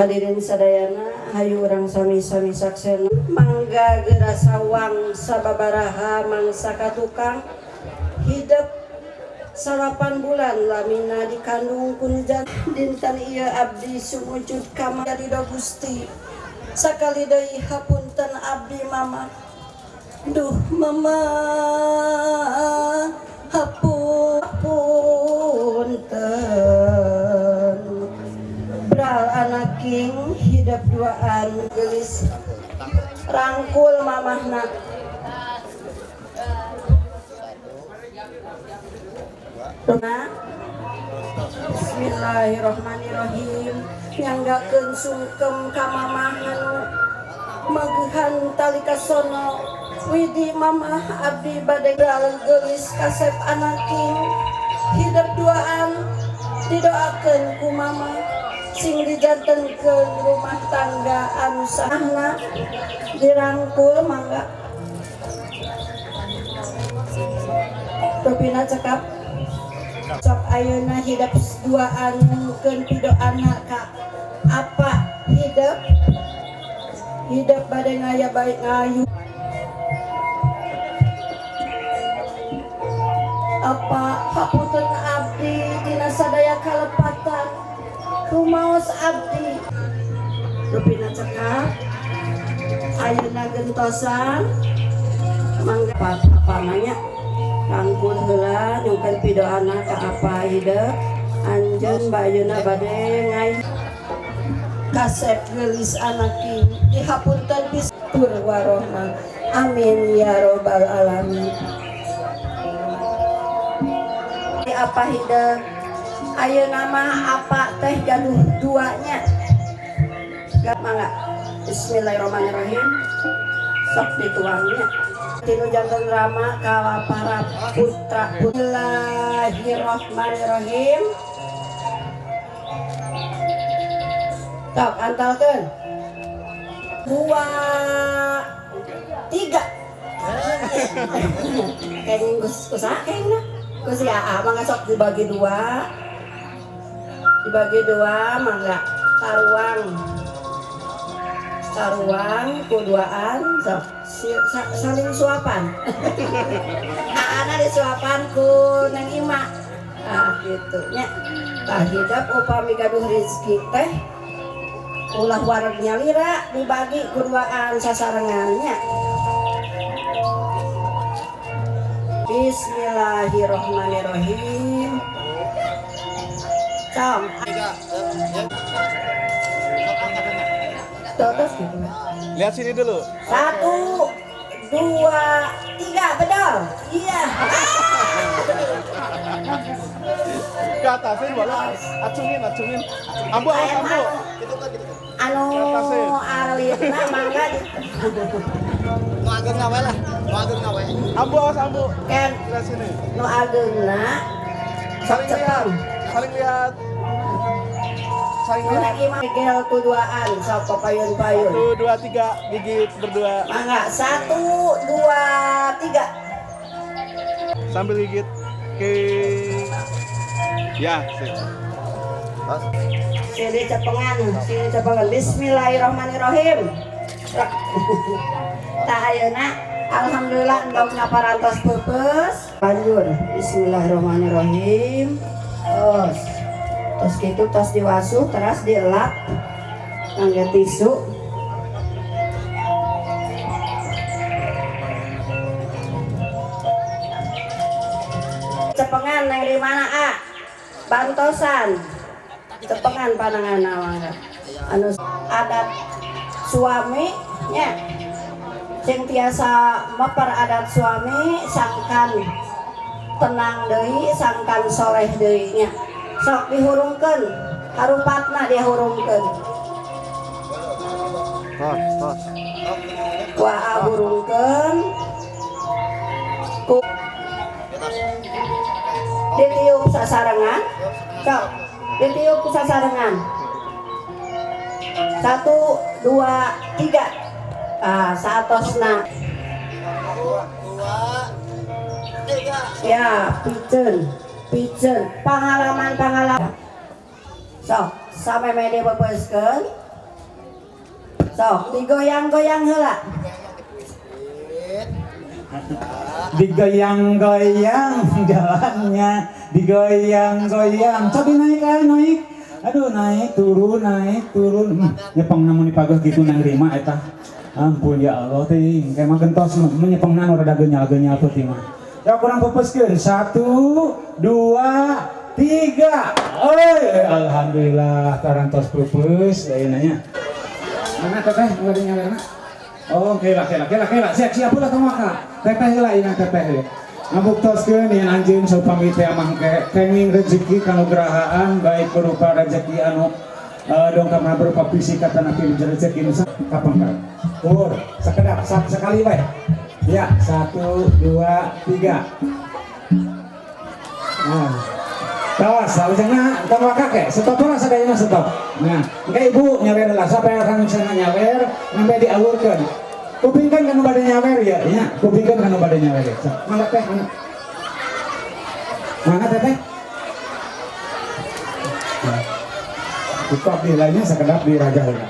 Hadirin sadayana, hayu urang sami-sami saksena. Mangga geura sawang sababaraha mangsa ka tukang hidep 8 bulan lamina dikandung ku nu dinten ieu abdi sumujud ka Ridho Gusti. Sakali deui hapunten abdi mama. Duh mama hapunten. Bral anaking hidep duaan geulis rangkul mamahna. Bismillahirrahmanirrahim. Nyanggakeun sungkem ka mamah anu mageuhan tali kasono. Widi mamah abdi bade bral geulis kasep anaking hidep duaan didoakeun ku mamah sing dijantenkeun rumah tangga anu sahna dirangkul mangga. Rupina cekap sok ayeuna hidep duaan keun pidoana ka apa hidep hidep bade ngaya baik ngayu apa hapunten abdi dina sadaya kalepatan rumaos abdi. Rupina cekap ayeuna gentosan mangga apa nanya rangkul heula nyungkeun pidoana ka apa hidep anjeun bayuna bade ngai kasep geulis anaki dihapunten pistur warohmah. Amin ya robbal alamin. Apa hidep ayeuna mah apa teh gaduh duanya mangga. Bismillahirrahmanirrahim. Sok dituangnya tinu janten rama ka para putra. Bismillahirrahmanirrahim. Sok antalkeun 2 3. Kenging kusaha kengingna ku si Aa mangga sok dibagi dua. Dibagi dua mangga taruang. Taruang kuduaan sok saling suapan. Aana disuapan ku Neng Ima. Ah kitu nya. Tah hidep upami gaduh rezeki teh ulah wareg nyalira dibagi kuduaan sasarengannya. Bismillahirrahmanirrahim. Cam. Terus gitu. Lihat sini dulu. 1 2 3 bedol. Iya. Ke atasin boleh. Acungin, acungin. Ambu, awas ambu. Anu alitna mangga. Nu ageungna we lah. Nu ageungna we. Ambu awas ambu. Ken. Lihat sini. Nu ageungna. Saling lihat. Saling lihat. Saling lihat. Lagi mah gel kuduaan sok papayun-payun. 1 2 3 gigit berdua. Mangga 1 2 3. Sambil gigit. Oke. Ya, sip. Sini cepengan, sini cepengan. Bismillahirrahmanirrahim. Tah ayeuna alhamdulillah endogna parantos peupeus. Banjur bismillahirrahmanirrahim. Terus terus gitu tos diwasuh teras dielap ngangge tisu. Cepengan nang di mana a? Bantosan. Cepengan panangan mangga. Anu adat suami nya sing tiasa meper adat suami sangkan tenang deui sangkan soleh deui nya. Sok dihurungkeun karupatna dihurungkeun. Tos, tos. Wa hurungkeun ku ditiup sasarengan. Sok ditiup sasarengan. 1 2 3. Ah, saatosna. 2 3. Ya, piceun. Piceun, pengalaman-pengalaman. Sok, samemeh dipeupeuskeun. Sok digoyang-goyang heula. Digoyang-goyang jalannya, digoyang-goyang. Coba naik ah, naik. Aduh, naik turun, naik turun. Nyepeng namun dipageh gitu nang rima eta. Ampun ya Allah ting, kayak mah gentos menyepengna nu rada genyal-genyal peuting mah. Ya kurang pupuskeun. 1 2 3. Oi, alhamdulillah tarantos pupus ayeuna nya. Mana teteh nu nyawerna? Oh, kela kela kela kela. Siap siap ulah tong maka. Teteh heula ieu teteh heula. Ngabuktoskeun yen anjeun saupami teh mangke kenging rezeki kanugrahaan baik berupa rezeki anu dongkapna berupa fisik atanapi rezeki nu kapengker. Kur, sakedap sekali bae. Ya, 1 2 3. Nah. Tawas, salajengna tong waka ke. Stop lah sadayana stop. Nah, engke ibu nyawer lah sampai orang sana nyawer sampai diawurkeun. Kupingkeun kanu bade nyawer ya, nya, kupingkeun kanu bade nyawer ya. Mangga teh, mangga. Mangga teteh. Buka bilanya sakedap di raja heula.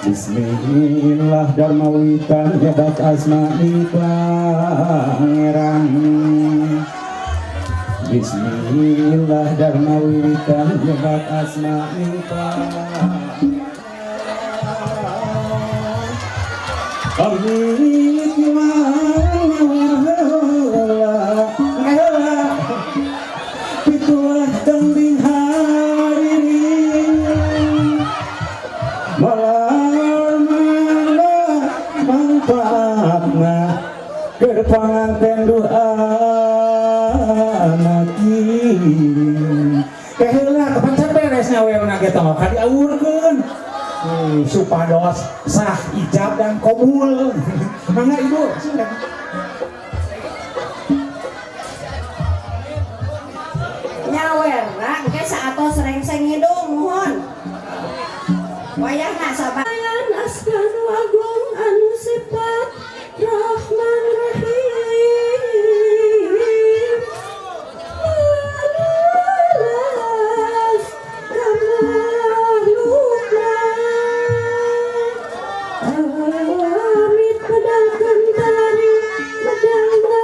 Bismillah darmawitan hebat asmani pangeran. Bismillah darmawitan hebat asmani pangeran. Amit heula heula pituah tembing hariring malar mana manfaatna keur panganten duana kieu. Teh heula kapan beres nyawerna ge tong ka diawurkeun. Supados sah ijab dan kabul. Mangga ibu, silakan. Nyawerna engke saatos rengseng hidung muhun. Wayahna sabayan asmanu agung anu sifat Rahman Rahim. Alas kamahlukna. Amit pedalkeun talari medalna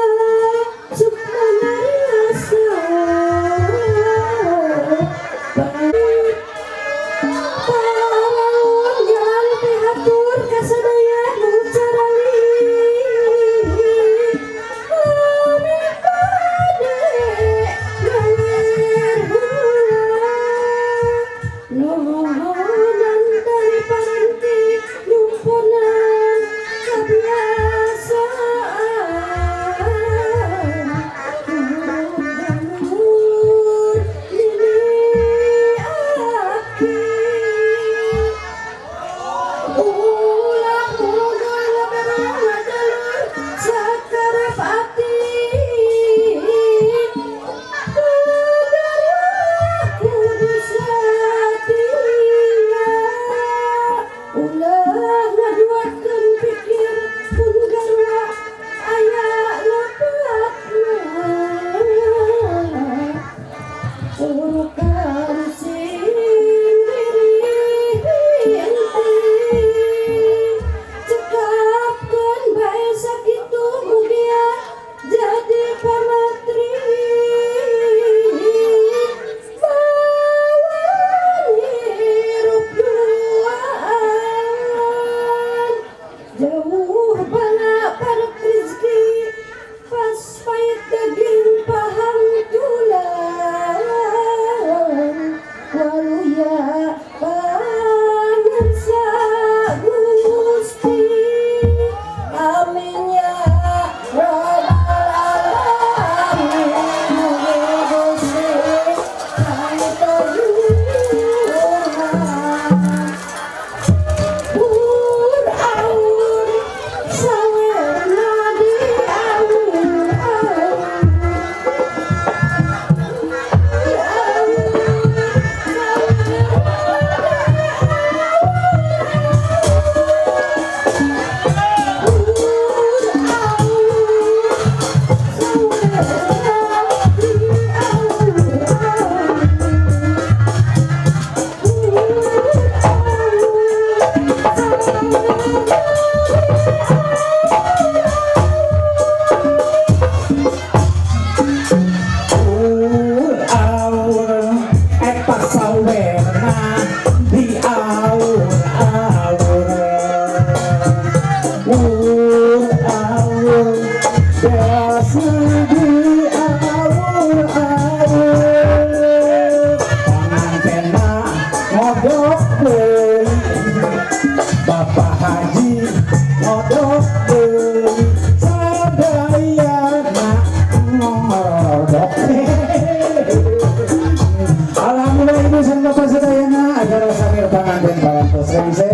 sukmana riasa. Paralon Di